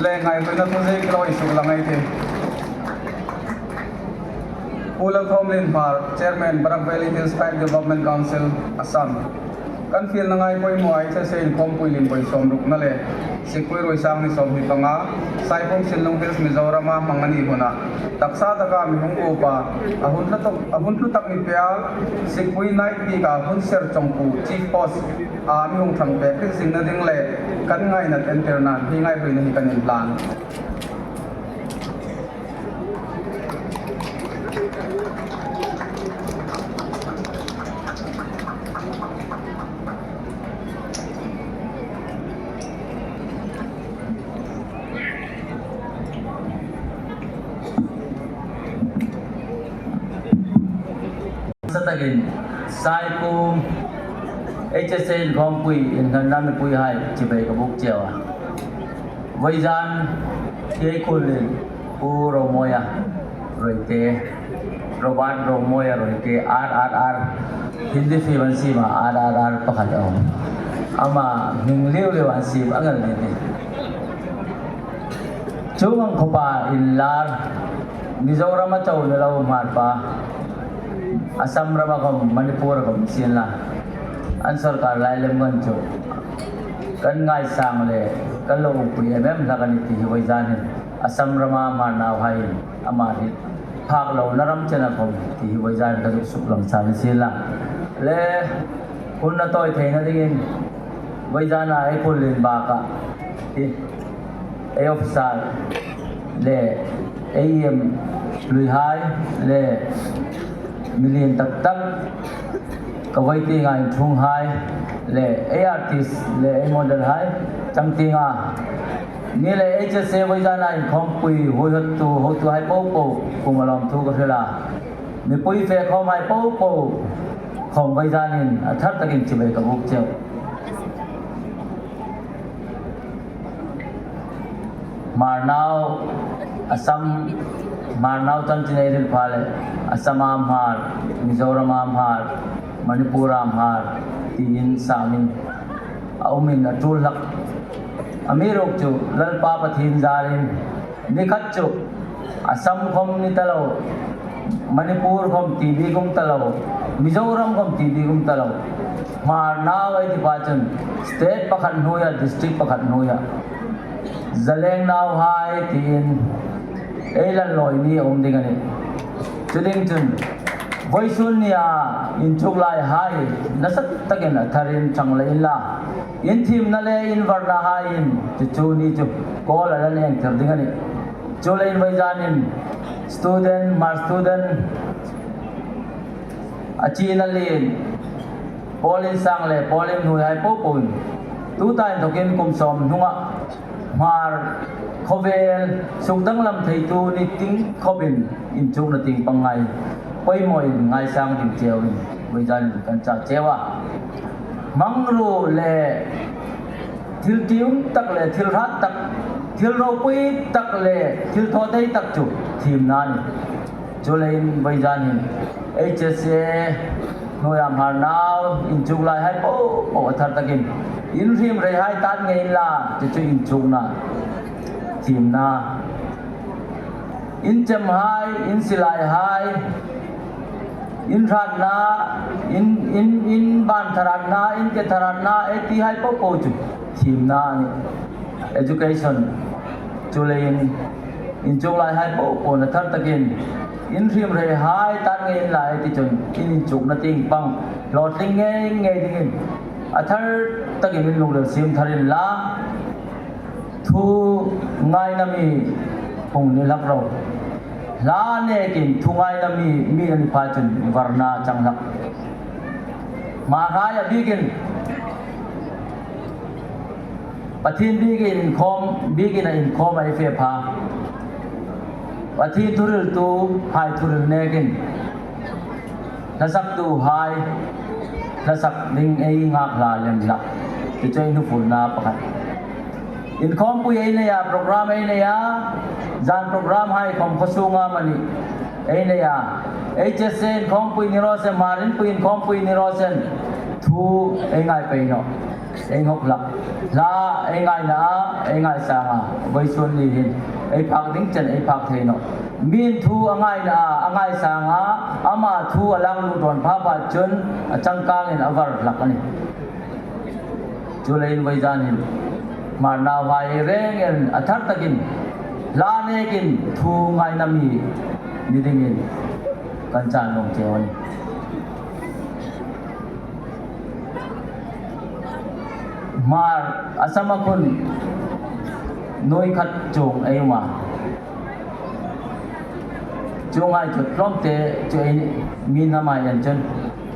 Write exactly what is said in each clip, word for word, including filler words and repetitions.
Le ngaituona thu zing lo i suk lang ei tih. Pu Lalthawmlien Hmar, Chairman, Barak Valley Hills Tribe Development Council, Assam. Kan fielna ngai poimaw H S A inkhawmpui lien pawi sawmrukna le sikpui ruoi sang hni sawmhni panga, Saipung, Sinlung Hills, Mizorama hmang a ni huna taksa taka mi hung upa, a hun hlu tak, a hun hlu tak mi pia, sikpui night peak-a hun ser chawngpu chief host a mi hung thang pek hrim zingna ding le kan ngaina entirnan hi ngaihruoina hi kan inhlan. Sa takin Saipung H S A inkhawmpui inhnganna mipuihai chibai ka buk cheu a. Vawizan hi ei khuollien Pu Romoia Roite, Robert Romoia Roite, R R R, Hindi film an siem a, R R R pakhat a um. Ama hming liu liu an siem angel ni ti. Chuong ang khawpa inlar, Mizoram a chau ni lo Hmar pa, Assam rama khawm, Manipur khawm sienla, an sawrkar lai lem ngan chu kan ngaisang le kan lo umpui em em hlak a ni ti hi vawizan hin Assam rama Hmar nauhai hin ama hi phak lona ram chena khawm ti hi vawizan ka zuk suklang sa ni sienla. Le hun a tawi theina dingin vawizana ei khuollien bakah hi ei officer le ei E M hluihai le mi lien tak tak ka voi tienga inthunghai le ei artist le ei model hai chang tienga mi le H S A vawizana inkhawmpui huoihottu hotuhai popo kuoma lawmthu ka hril a. Mipui fe khawmhai popo khawm vawizanin a thar takin chibai ka buk cheu. Hmar nau, Assam, Hmar nau chanchin ei hril pha le, Assam-a Hmar, Mizoram-a Hmar, Manipur-a Hmar, tiin samin a umin a tul hlak. Amiruokchu Lalpa Pathien zarin, ni khat chu Assam khawm ni ta lo, Manipur khawm ti bik um ta lo, Mizoram khawm ti bik um ta lo. Hmar nau ei ti pha chun state pakhat hnuoia, district pakhat hnuoia, Zaleng nauhai tiin ei lan lawi ni a um ding a nih. Chu ding chun vawisun nia inchuklaihai nasa takin a tharin chang lei inla, in thiemna le in varna haiin chu chu ni chu kawl a la neng thar ding a nih. Chuleiin vawizanin student, Hmar student, a china lien, pawl insang le pawl inhnuoihai popoin tuta inthokin kum sawm hnunga Hmar khawvel sukdanglam theitu ni ting khawpin inchukna tieng pang ngai poimawin ngaisang ding cheuin vawizanin kan chah cheu a. Hmangruo le thil ṭium tak le thil hrat tak, thil ropui tak le thil thaw thei tak chu thiemna a nih. Chuleiin vawizanin H S A hnuoia Hmar nau inchuklaihai popo a thar takin in hriemhreihai tat ngei inla, chu chu inchukna, thiemna. In chemhai, in silaihai, in hratna, in, in, in ban tharatna, in ke tharatna, ei tihai popo chu thiemna a nih. Education. Chuleiin inchuklaihai popo a thar takin in hriemhreihai tat ngei inla ei ti chun in inchukna tieng pang hlawtling ngei ngei dingin a thar takin in lungril siem thar inla, thu ngaina mi hung ni hlak ro. Hla nekin thu ngaina mi, mi a ni pha chun varna chang hlak. Hmarhai a bikin Pathien bikin inkhawm, bikin a inkhawm a ei fe pha. Pathien thuhriltuhai thuhril nekin hlasaktuhai Hla sak ding ei ngak hla lem hlak. Ti chu ei hnufulna pakhat. Inkhawmpui ei nei a, program ei nei a, zan program hai khawm khaw sunga mani ei nei a. Ei che se inkhawmpui ni raw se, Hmar Inpui inkhawmpui ni raw se, thu ei ngai pei nawh. Ei ngawk hlak. Hla ei ngaina a, ei ngaisang a, vawisun ni hin ei phak ding chen ei phak thei nawh. Min thu a ngaina a, a ngaisang a, ama thu a lak lut rawn pha pha chun a changkangin a var hlak a nih. Chuleiin vawizan hin Hmar nauhai rengin a thar takin hla nekin thu ngaina mi ni dingin kan chan nuom cheu a nih. Hmar, Assam-a khun nuoi khat chuong ei um a. Chuonghai chu tlawmte chu ei ni, mi hnam hai an chun.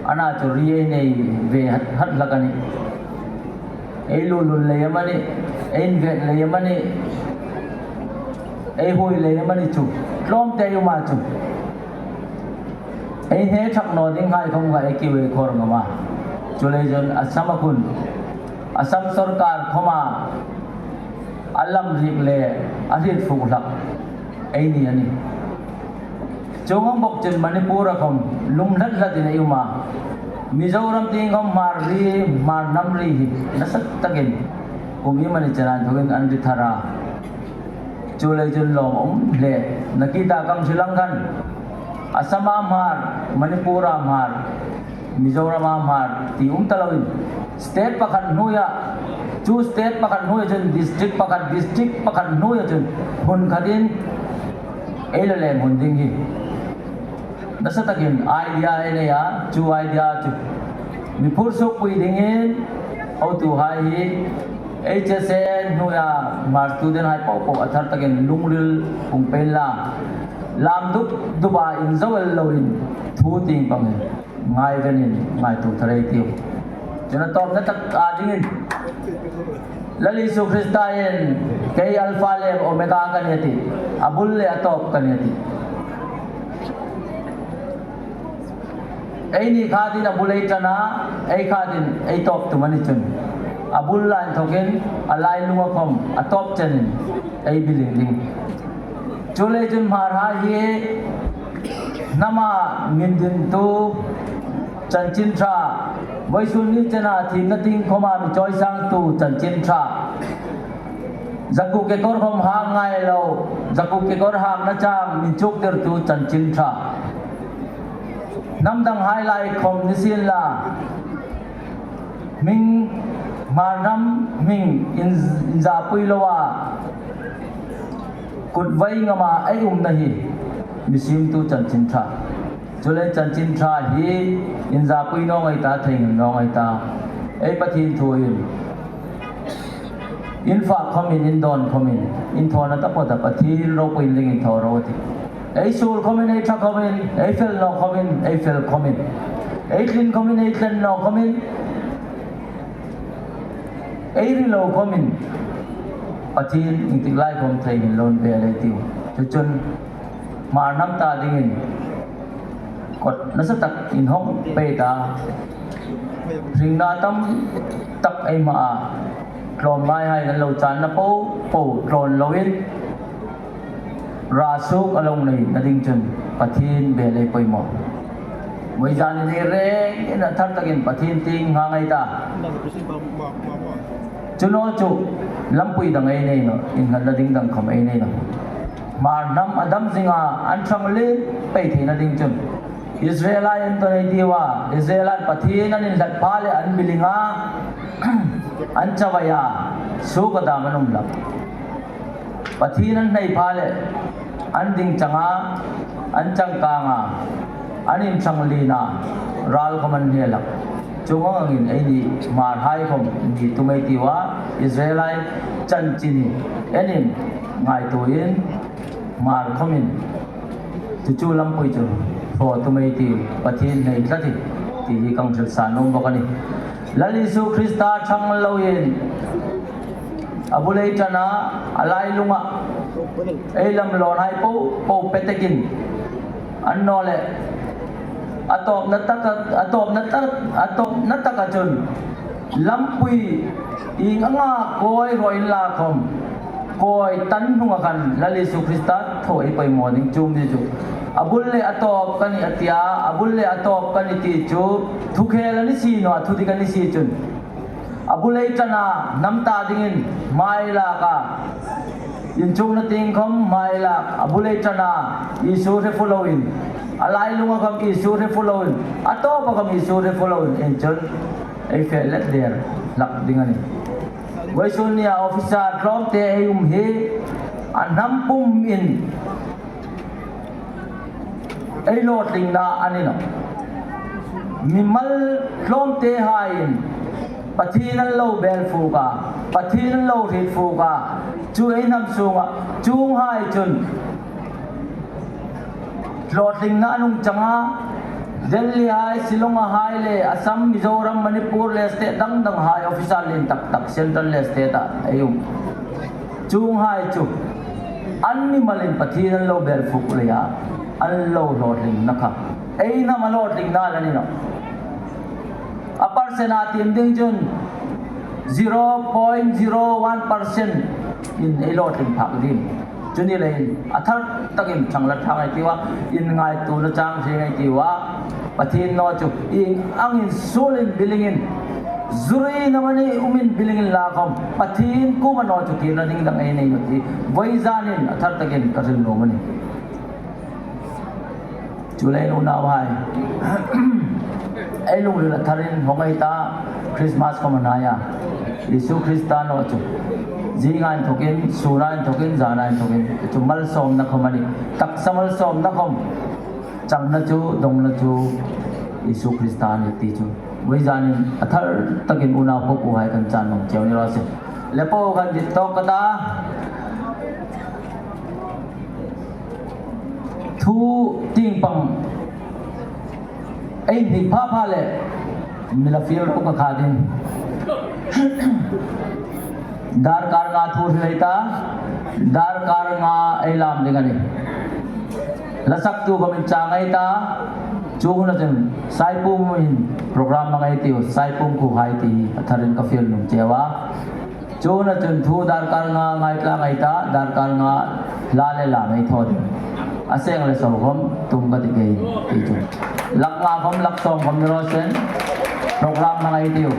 Ana chu ri ei nei ve hat, hat hlak a nih. Ei lu lul lei amanih, ei inven lei amanih, ei huoi lei amanih chu tlawmte ei um a chu. Ei hne thak naw ding hai khawm kha ei kiu ei khawr ngam a. Chuleiin Assam-a khun, Assam sawrkar khawma a lam rik le a hriet fuk hlak ei ni a nih. Chuong ang bawk chun Manipur-a khawm lum hlat hlatin ei um a. Mizoram tieng khawm Hmar ri, Hmar hnam ri hi nasa takin kum iemani chena inthokin an ri thar a. Chuleiin lawmum hle, nakie ta kan hril ang khan, Assam-a Hmar, Manipur-a Hmar, Mizoram-a Hmar ti um ta loin, state pakhat hnuoia, chu state pakhat hnuoia chun district pakhat, district pakhat hnuoia chun hun khatin ei la leng hun ding hi nasa takin idea ei nei a, chu idea chu mi phur sukpui dingin hotuhai hi H S N hnuoia Hmar student hai popo a thar takin lungril hung pei inla, lam dup dupa inzo el loin thu tieng pangin ngaivenin ngaituo thar ei tiu. Chun a tawpna taka dingin Lal Isu Krista in kei Alpha le Omega ka nih a ti, a bul le a tawp ka nih a ti. Eini khatin a bul ei ṭan a, ei khatin ei tawp tum a ni chun, a bul lai inthokin a lailunga khawm a tawp chenin ei biling ding. Chuleiin Hmarhai hi hnama min dintu chanchin ṭha, vawisun ni chena thiemna tieng khawma mi chawisangtu chanchin ṭha, zakuk kekawr khawm hak ngai lo, zakuk kekawr hakna chang min chuktirtu chanchin ṭha. Hnam danghai lai khawm ni sienla, hming, Hmar hnam hming in, inzapui loa kutvai ngama ei umna hi mi siemtu chanchin ṭha. Chuleiin chanchin ṭha hi inzapui naw ngai ta, theinghil naw ngai ta. Ei Pathien thuin, infak khawmin, indawn khawmin, inthawna taphawt a Pathien ropui dingin thaw ro a ti. Ei suol khawmin, ei ṭha khawmin, ei fel naw khawmin, ei fel khawmin, ei tlin khawmin, ei tlen naw khawmin, ei ri lo khawmin, Pathien iengtik lai khawm theinghil loin bel ei tiu. Chu chun Hmar hnam ta dingin kawt nasa tak inhawng pei ta. Hringna tam tak ei hma a, tlawmngaihaiin an lo channa popo tlawn loin, ra suok a lo neina ding chun Pathien bel ei poimaw. Vawizan hin ei rengin a thar takin Pathien tieng hang ei ta. Chu naw chu lampui dang ei nei nawh, innghatna ding dang khawm ei nei nawh. Hmar hnam a dam zinga an ṭhang lien pei theina ding chun Israel-a inthawk ei tiu a, Israel-a Pathien an inhlat pha le an bilinga an chavai a, suok a dam an um hlak. Pathien an hnai pha le an ding changa, an changkanga, an inṭhang liena ral khawm an hne hlak. Chuong angin eini Hmarhai khawm ni tum ei tiu a, Israel-a chanchin hi enin ngaituoin Hmar khawmin chu chu lampui chu thaw tum ei tiu, Pathien hnai tlat hi, ti hi kan hril sa nuom bawk a nih. Lal Isu Krista ṭhang loin a bul ei ṭan a, a lailunga ei lam lawnhai popo pe takin, annawleh A tawpna taka, a tawpna tak, a tawpna taka chun lampui ieng anga kawi raw inla khawm, kawi tan hnunga khan Lal Isu Krista thaw ei poimaw ding chu ni chu. A bul le a tawp ka nih a tia, a bul le a tawp ka nih ti chu thukhel a ni si naw, a thudik a ni si chun. A bul ei ṭan a, hnam ta dingin hmai lak a, inchukna tieng khawm hmai lak, a bul ei ṭan a, Isu hre fu loin, a lailunga khawm Isu hre fu loin, a tawpa khawm Isu hre fu loin, ei chun ei fe let der hlak ding a nih. Vawisun nia officer tlawmte ei um hi a hnam pumin ei hlawtlingna a ni nawh. Mimal tlawmte haiin Pathien an lo bel fuk a, Pathien an lo hriet fuk a, chu ei hnam sunga chuonghai chun hlawtlingna an hung chang a, Delhi hai, Shillong hai le Assam, Mizoram, Manipur le state dang dang hai officer lien tak tak, central le state-a ei um. Chuonghai chu an mimalin Pathien an lo bel fuk leia an lo hlawtlingna kha ei hnam a hlawtlingna la ni nawh. A percent-a tiem ding chun zero point zero one percent-in ei hlawtling phak ding. Chu ni leiin a thar takin ṭhang la ṭha ngai tiu a, inngaituona chang hre ngai tiu a, Pathien naw chu ieng angin suolin bilingin, zuri na mani umin bilingin la khawm, Pathien kuoma naw chu kirna ding dang ei nei nawh ti vawizanin a thar takin ka hril nuom a nih. Chuleiin unauhai, ei lungril a tharin hawng ei ta, Christmas khawm a hnai a, Isu Krista naw chu zinga inthokin, sûna inthokin, zana inthokin chu malsawmna khawm a nih. Taksa malsawmna khawm, changna chu, dawngna chu Isu Krista a nih ti chu vawizanin a thar takin unau popo hai kan chan nuom cheu ni raw se. Le po kan dit tawk ka ta. Thu tieng pang ei hnik pha pha le mi la fiel ro ka kha ding. Darkar nga thu hril ei ta, darkar nga ei lam ding a nih. Hlasaktu khawm inchang ei ta, chu huna chun Saipum hin program hmang ei tiu, Saipum khuohai ti hi a tharin ka fiel nuom cheu a. Chu huna chun thu darkar nga ngaithlak ei ta, darkar nga hla le lam ei thaw ding. A seng le so khawm tum ka ti kei ti chu. Lak nga khawm, lak sawm khawm ni raw se, program hmang ei tiu.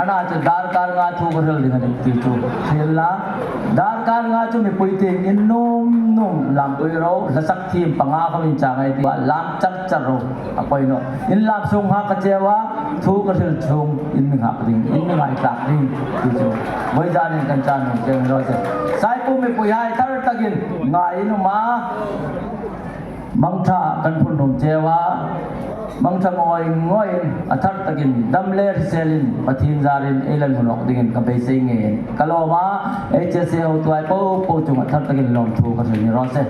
Ana chu darkar nga thu ka hril ding a nih ti chu hril la. Darkar nga chu mipui tieng in nuom nuom lampui ro, hlasak thiem panga khawm inchang ei tiu a, lam char char ro. A poi nawh. In lam sung nghak ka cheu a, thu ka hril chungin mi nghak ding, in mi ngaithlak ding ti chu vawizanin kan chan nuom cheu ni raw se. Saipum mipuihai thar takin ngai in um a, mangṭha kan phun nuom cheu a, mangṭha ngawi ngawiin a thar takin dam le hriselin Pathien zarin ei la hmu nawk dingin ka beisei ngei. Ka lawm a, ei che se hotuhai popo chunga thar takin lawmthu ka hril ni raw se.